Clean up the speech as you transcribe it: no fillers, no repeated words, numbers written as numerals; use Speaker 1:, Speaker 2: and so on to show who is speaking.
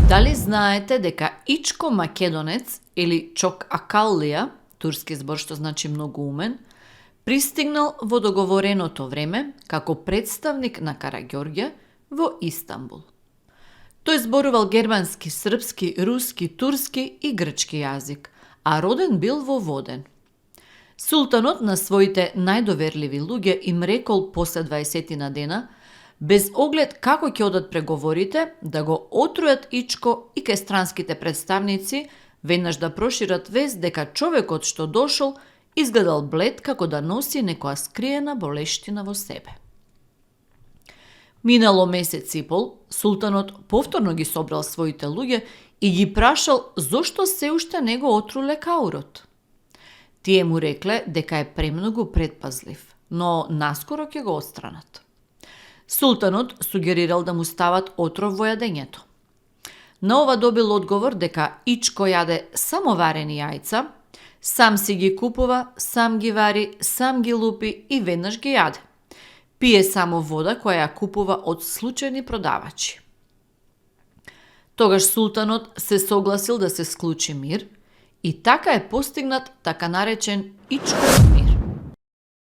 Speaker 1: Дали знаете дека Ичко Македонец или Чок Акаллија, турски збор што значи многу умен, пристигнал во договореното време како представник на Караѓорѓе во Истанбул. Тој зборувал германски, српски, руски, турски и грчки јазик, а роден бил во Воден. Султанот на своите најдоверливи луѓе им рекол после 20 дена, без оглед како ќе одат преговорите, да го отрујат Ичко и ке странските представници веднаш да прошират вест дека човекот што дошол изгледал блед како да носи некоја скриена болештина во себе. Минало месец и пол, султанот повторно ги собрал своите луѓе и ги прашал зошто се уште не го отруле каурот. Тие му рекле дека е премногу предпазлив, но наскоро ќе го отстранат. Султанот сугерирал да му стават отров во јадењето. На ова добил одговор дека Ичко јаде само варени јајца, сам си ги купува, сам ги вари, сам ги лупи и веднаш ги јаде. Пие само вода која ја купува од случајни продавачи. Тогаш султанот се согласил да се склучи мир и така е постигнат така наречен Ичков